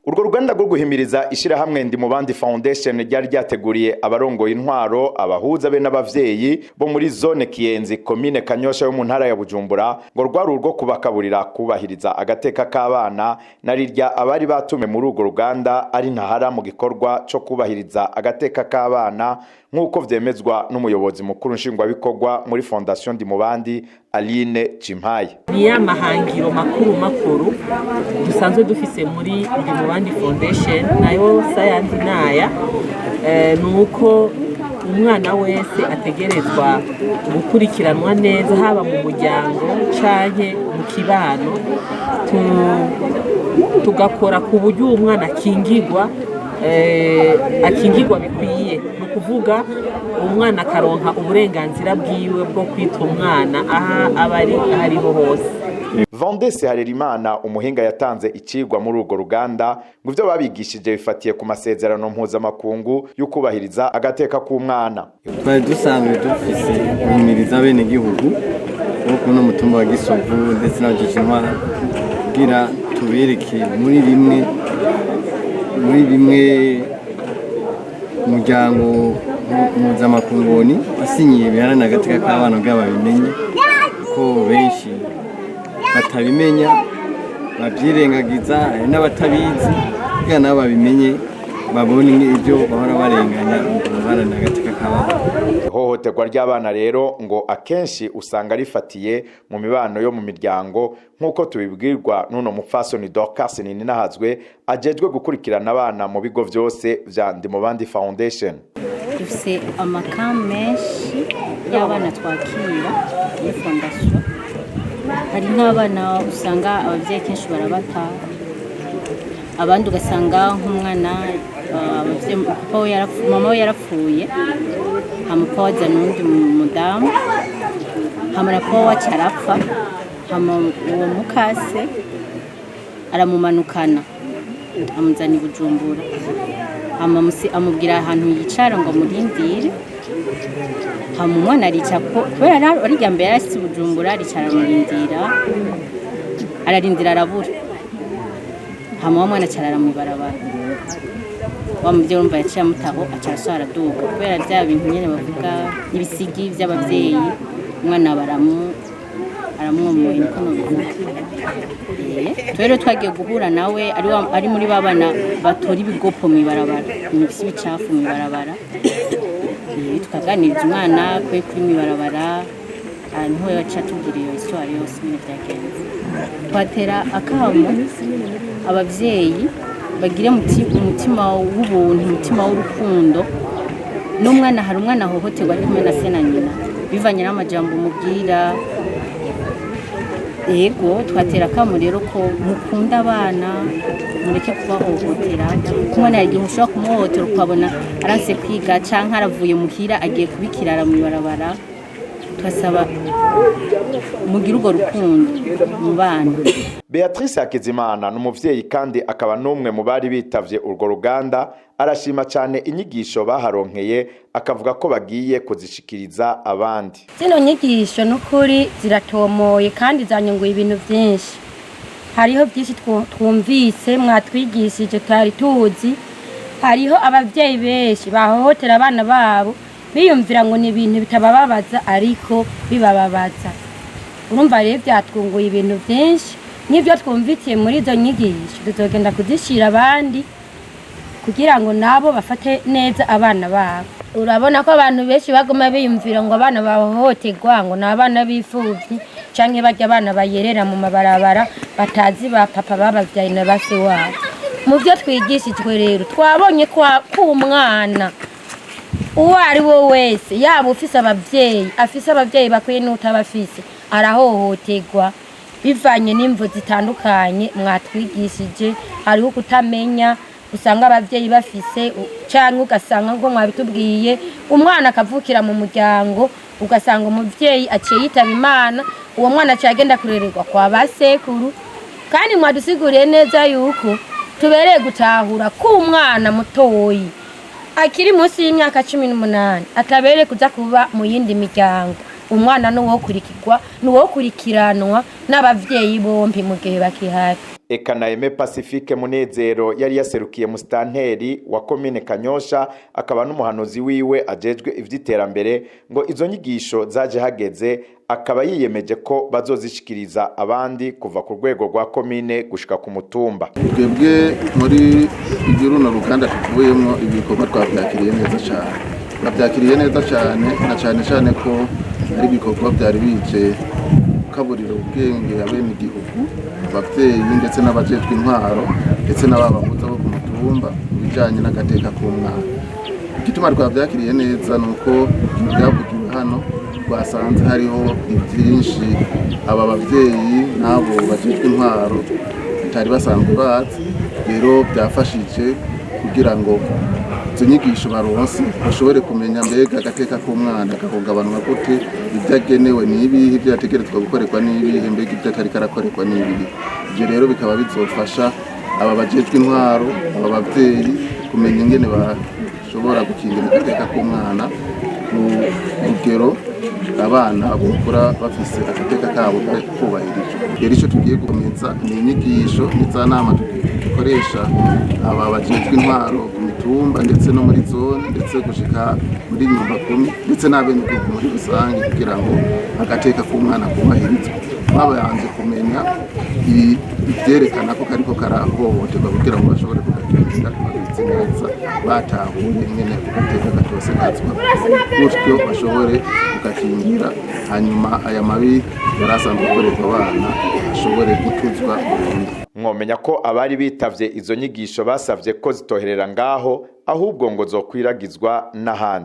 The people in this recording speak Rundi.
Urwo ruganda rwo guhimiriza ishirahamwe Ndi Mubandi Foundation ryari ryateguriye abarongoye intwaro, abahuza be n'abavyeyi bo muri zone Kiyenzi, komine Kanyosha yo mu ntara ya Bujumbura, ngo rwari urwo kubakaburira kubahiriza agateka k'abana, na rirya abari batume muri urwo ruganda ari ntahara mu gikorwa co kubahiriza agateka k'abana, nk'uko vyemezwa n'umuyobozi mukuru nshingwabikorwa muri Fondation Ndi Mubandi, Aline Cimpaye. Ni ya mahangiro makuru makuru dusanzwe dufise muri Ndi Mubandi Foundation, nayo sayandi naya ni uko umwana wese ategerezwa gukurikiranwa neza, haba mu muryango canke mu kibano, tugakora ku buryo uwo mwana akingirwa bikwiye, ni ukuvuga umwana akaronka uburenganzira bwiwe bwo kwita umwana aha aba ari aho ariho hose. Vendese Harerimana, umuhinga yatanze icigwa muri urwo ruganda, ngo ivyo babigishije bifatiye ku masezerano mpuzamakungu yo kubahiriza agateka k'umwana. Twari dusanzwe dufise guhimiriza abenegihugu bo kuno mutumba wa Gisovu ndetse n'abajejwe intwaro, kugira tubereke muri bimwe umuryango mpuzamakungu wasinyiye biharanira agateka k'abana, kugira babimenye, ko benshi batabimenya, babyirengagiza, hari n'abatabizi, kugira nabo babimenye, babone ibyo bahora barenganya mu guharanira agateka k'abana. Ihohoterwa ry'abana rero ngo akenshi usanga rifatiye mu mibano yo mu miryango, nk'uko tubibwirwa n'uno mupfasoni Dorcas Nininahazwe, ajejwe gukurikirana abana mu bigo vyose vya Ndi Mubandi Foundation. Dufise ama cas menshi y'abana twakira muri fondation. Hari nk'abana usanga ababyeyi kenshi barabata, abandi ugasanga nk'umwana abavyeyi, papa we mama we yarapfuye, hama papa we azana uwundi mudamu, hama na papa we aca arapfa, hama uwo mukase aramumanukana, amuzana i Bujumbura, hama amubwira ahantu yicara ngo amurindire. Hama umwana arica kubera ari irya mbere yarashitse i Bujumbura, aricara aramurindira, ararindira, arabura. Hama wa mwana acarara mw'ibarabara. Wa muvyeyi urumva yaciye amutaho, aca arasubira araduga, kubera vya bintu nyene bavuga ibisigi vy'abavyeyi, umwana aramwomoye, niko nobivuga. Twe rero twagiye guhura nawe ari muri ba bana batora ibigopo mw'ibarabara, ibintu bifise ibicafu mw'ibarabara. Tukaganiriza umwana kwe kuri mw'ibarabara, niho yaca atubwira iyo histoire yose nyene vyagenze. Twatera akamo abavyeyi bagire umutima w'ubuntu, umutima w'urukundo n'umwana. Hari umwana ahohoterwa ari kumwe na se na nyina, bivanye n'amajambo umubwira. Yego, twatera akamo rero ko mukunda abana, mureke kubahohotera. Umwana hari igihe ushobora kumuhohotera, ukabona aranse kwiga canke aravuye muhira agiye kubikirara mw'ibarabara. Twasaba mugire urwo rukundo mu bana. Beatrice Hakizimana ni umuvyeyi kandi akaba n'umwe mu bari bitavye urwo ruganda. Arashima cyane inyigisho baharonkeye, akavuga ko bagiye kuzishikiriza abandi. Zino nyigisho n'ukuri ziratomoye kandi zanyunguye ibintu byinshi. Hariho byinshi twumvise mwatwigishije tutari tuzi. Hariho ababyeyi benshi bahohotera abana babo, biyumvira ngo ni ibintu bitabababaza, ariko bibababaza. Urumva rero byatwunguye ibintu byinshi. Nk'ibyo twumvitiye muri izo nyigisho, tuzogenda kuzishira abandi kugira ngo nabo bafate neza abana babo. Urabona ko abantu benshi baguma biyumvira ngo abana bahohoterwa ngo ni abana b'imfuvyi canke barya abana bayerera mu mabarabara, batazi ba papa babavyaye na ba se wabo. Mu byo twigishijwe rero, twabonye ko umwana uwo ari we wese, yaba ufise abavyeyi, afise abavyeyi bakwiye n'utabafise, arahohoterwa bivanye n'imvo zitandukanye mwatwigishije. Hariho kutamenya usanga abavyeyi bafise, canke ugasanga nko mwabitubwiye, umwana akavukira mu muryango, ugasanga umuvyeyi aciye yitaba Imana, uwo mwana aciye agenda kurererwa kwa ba sekuru. Kandi mwadusiguriye neza yuko tubereye gutahura ko umwana mutoyi akiri munsi y'imyaka 18 atabereye kuza kuba mu yindi miryango. Umwana nuwokurikiranwa n'abavyeyi bompi mu gihe bakihari. Eka na Aime Pacifique Munezero yari yaserukiye musitanteri wa komine Kanyosha, akaba n'umuhanuzi wiwe ajejwe ivy'iterambere, ngo izo nyigisho zaje hageze, akaba yiyemeje ko bazozishikiriza abandi kuva ku rwego rwa komine gushika ku mutumba. Twebwe muri runo ruganda tuvuyemo, ibikorwa twabyakiriye neza cyane, twabyakiriye neza cyane, na cyane cyane ko ari ibikorwa byari bije kaburira ubwenge abenegihugu, ababyeyi ndetse n'abajejwe intwaro ndetse n'ababahuza bo ku mutumba mu bijyanye n'agateka k'umwana. Igituma twabyakiriye neza ni uko byavugiwe hano twasanze hariho byinshi aba babyeyi n'abo bajejwe intwaro batari basanzwe bazi. Rero byafashije kugira ngo izo nyigisho baronse bashobore kumenya mbega agateka k'umwana gahungabanwa gute, ibyo agenewe ni ibihe, ibyo yategerezwa gukorerwa ni ibihe, mbega ibyo atari karakorerwa ni ibihe. Ibyo rero bikaba bizofasha aba bajejwe intwaro, aba babyeyi kumenya ingene bashobora gukingira agateka k'umwana ku rugero abana bokura bafise agateka kabo kubahirijwe. Rero icyo tugiye gukomeza ni inyigisho n'iza nama dukoresha aba bajejwe intwaro ku mitumba ndetse no muri zone ndetse gushika muri nyumba kumi ndetse n'abenegihugu muri rusange, kugira ngo agateka k'umwana kubahirizwe, babanje kumenya ibyerekana ko kariko karahohoterwa, kugira ngo bashobore kugakingira babizi neza, batahuye ingene agateka gatosekazwa, gutyo bashobore kugakingira, hanyuma aya mabi yari asanzwe akorerwa abana ashobore gutuzwa burundu. Mwomenya ko abari bitavye izo nyigisho basavye ko zitoherera ngaho, ahubwo ngo zokwiragizwa n'ahandi.